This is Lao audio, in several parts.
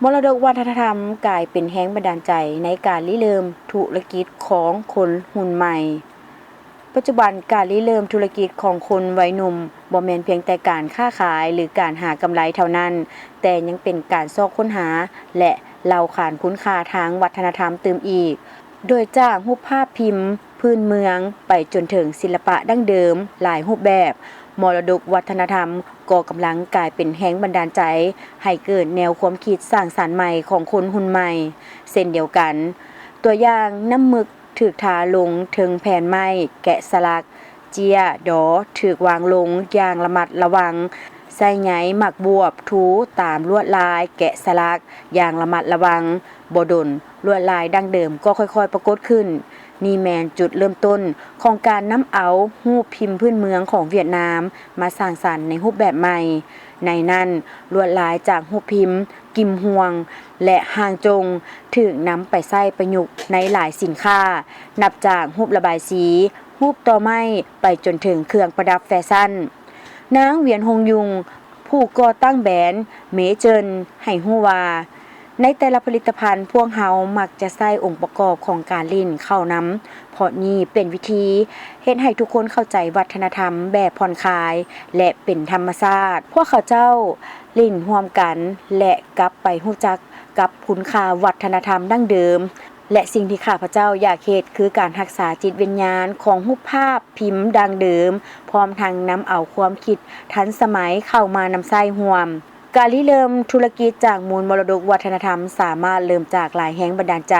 ມໍລະດົກວັດທະນະທຳກາຍເປັນແຮງບັນດານໃຈໃນການລິເລີ່ມທຸລະກິດຂອງຄົນຮຸ່ນໃໝ່. ປັດຈຸບັນ, ການລິເລີ່ມທຸລະກິດຂອງຄົນໄວໜຸ່ມບໍ່ແມ່ນພຽງແຕ່ການຄ້າຂາຍ ຫຼື ການຫາກຳໄລເທົ່ານັ້ນ, ແຕ່ຍັງເປັນການຊອກຄົ້ນຫາ ແລະ ເລົ່າຂານຄຸນຄ່າທາງວັດທະນະທຳຕື່ມອີກ, ໂດຍຈາກຮູບພາບພິມພື້ນເມືອງໄປຈົນເຖິງສິລະປະດັ້ງເດີມຫຼາຍຮູບແບບ, ມໍລະດົກວັດທະນະທຳກໍກຳລັງກາຍເປັນແຮງບັນດານໃຈໃຫ້ເກີດແນວຄວາມຄິດສ້າງສັນໃໝ່ຂອງຄົນຮຸ່ນໃໝ່ເຊັ່ນດຽວກັນ. ຕົວຢ່າງ, ນ້ຳໝຶກ ຖືກທາລົງເທິງແຜ່ນໄມ້ແກະສະຫຼັກ, ເຈ້ຍດໍຖືກວາງລົງຢ່າງລະມັດລະວັງ, ໃຊ້ໃຍໝາກບວບຖູຕາມລວດລາຍແກະສະຫຼັກຢ່າງລະມັດລະວັງ. ບໍ່ດົນ, ລວດລາຍດັ້ງເດີມກໍຄ່ອຍໆປາກົດຂຶ້ນ. ນີ້ແມ່ນຈຸດເລີ່ມຕົ້ນຂອງການນຳເອົາຮູບພິມພື້ນເມືອງຂອງຫວຽດນາມມາສ້າງສັນໃນຮູບແບບໃໝ່. ໃນນັ້ນ, ລວດລາຍຈາກຮູບພິມ ກິມຮວງ ແລະ ຮ່າງຈົງ ຖືກນຳໄປໃຊ້ປະຍຸກໃນຫຼາຍສິນຄ້າ, ນັບຈາກຮູບລະບາຍສີ, ຮູບຕໍ່ໄມ້ ໄປຈົນເຖິງເຄື່ອງປະດັບແຟຊັນ. ນາງ ວຽນ ຫົງຍຸງ ຜູ້ກໍ່ຕັ້ງແບຣນ ເມເຈີນ ໃຫ້ຮູ້ວ່າ, ໃນແຕ່ລະຜະລິດຕະພັນ, ພວກເຮົາມັກຈະໃສ່ອົງປະກອບຂອງການຫຼິ້ນເຂົ້ານຳ, ເພາະນີ້ເປັນວິທີເຮັດໃຫ້ທຸກຄົນເຂົ້າໃຈວັດທະນະທຳແບບຜ່ອນຄາຍ ແລະ ເປັນທຳມະຊາດ. ພວກເຂົາເຈົ້າຫຼິ້ນຮ່ວມກັນ ແລະ ກັບໄປຮູ້ຈັກກັບຄຸນຄ່າວັດທະນະທຳດັ້ງເດີມ ແລະ ສິ່ງທີ່ຂ້າພະເຈົ້າຢາກເຮັດຄືການຮັກສາຈິດວິນຍານຂອງຮູບພາບພິມດັ້ງເດີມ, ພ້ອມທັງນຳເອົາຄວາມຄິດທັນສະໄໝເຂົ້າມານຳໃຊ້ຮ່ວມ. ການລິເລີ່ມທຸລະກິດຈາກມູນມໍລະດົກວັດທະນະທຳສາມາດເລີ່ມຈາກຫຼາຍແຮງບັນດານໃຈ,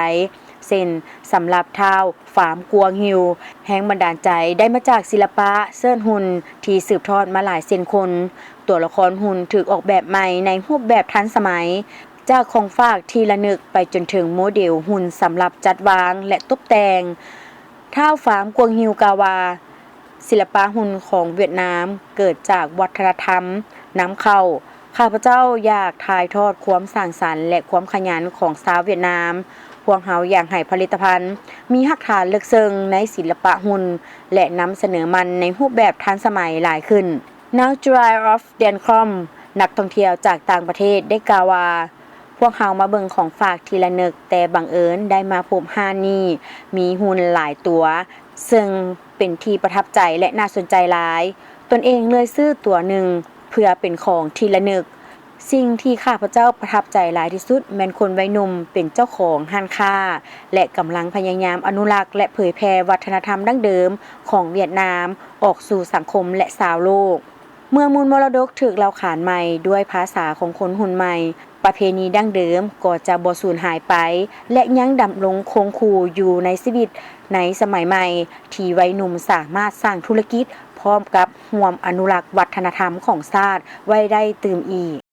ເຊັ່ນ, ສຳລັບທ້າວ ຟາມ ກວງຮິວ, ແຮງບັນດານໃຈໄດ້ມາຈາກສິລະປະເຊີດຫຸ່ນທີ່ສືບທອດມາຫຼາຍເຊັ່ນຄົນ. ຕົວລະຄອນຫຸ່ນຖືກອອກແບບໃໝ່ໃນຮູບແບບທັນສະໄໝ, ຈາກຂອງຝາກທີ່ລະນຶກໄປຈົນເຖິງໂມເດວຫຸ່ນສຳລັບຈັດວາງ ແລະ ຕົບແຕ່ງ. ທ້າວ ຟາມ ກວງຮິວ ກ່າວວ່າ, ສິລະປະຫຸ່ນຂອງຫວຽດນາມເກີດຈາກວັດທະນະທຳນຳເຂົ້າ. ຂ້າພະເຈົ້າຢາກຖ່າຍທອດຄວາມສ້າງສັນ ແລະ ຄວາມຂະຫຍັນຂອງຊາວຫວຽດນາມ. ພວກເຮົາຢາກໃຫ້ຜະລິດຕະພັນມີຮາກຖານເລິກເຊິ່ງໃນສິລະປະຫຸ່ນ ແລະ ນຳສະເໜີມັນໃນຮູບແບບທັນສະໄໝຫຼາຍຂຶ້ນ. ນາງ Julie of Dancrom, ນັກທ່ອງທ່ຽວຈາກຕ່າງປະເທດ ໄດ້ກ່າວວ່າ, ພວກເຮົາມາເບິ່ງຂອງຝາກທີ່ລະນຶກ, ແຕ່ບັງເອີນໄດ້ມາພົບຮ້ານນີ້ມີຫຸ່ນຫຼາຍຕົວ, ເຊິ່ງເປັນທີ່ປະທັບໃຈ ແລະ ໜ້າສົນໃຈຫຼາຍ. ຕົນເອງເລີຍຊື້ຕົວໜຶ່ງເພື່ອເປັນຂອງທີ່ລະນຶກ. ສິ່ງທີ່ຂ້າພະເຈົ້າປະທັບໃຈຫຼາຍທີ່ສຸດແມ່ນຄົນໄວໜຸ່ມເປັນເຈົ້າຂອງຮ້ານຄ້າ ແລະ ກຳລັງພະຍາຍາມອະນຸລັກ ແລະ ເຜີຍແຜ່ວັດທະນະທຳດັ້ງເດີມຂອງຫວຽດນາມອອກສູ່ສັງຄົມ ແລະ ຊາວໂລກ. ເມື່ອມູນມໍລະດົກຖືກເລົ່າຂານໃໝ່ດ້ວຍພາສາຂອງຄົນຮຸ່ນໃໝ່, ປະເພນີດັ້ງເດີມກໍຈະບໍ່ສູນຫາຍໄປ ແລະ ຍັງດຳລົງຄົງຄູ່ຢູ່ໃນຊີວິດໃນສະໄໝໃໝ່ ທີ່ໄວໜຸ່ມສາມາດສ້າງທຸລະກິດ ພ້ອມກັບຮ່ວມອະນຸລັກວັດທະນະທຳຂອງຊາດໄວ້ໄດ້ຕື່ມອີກ.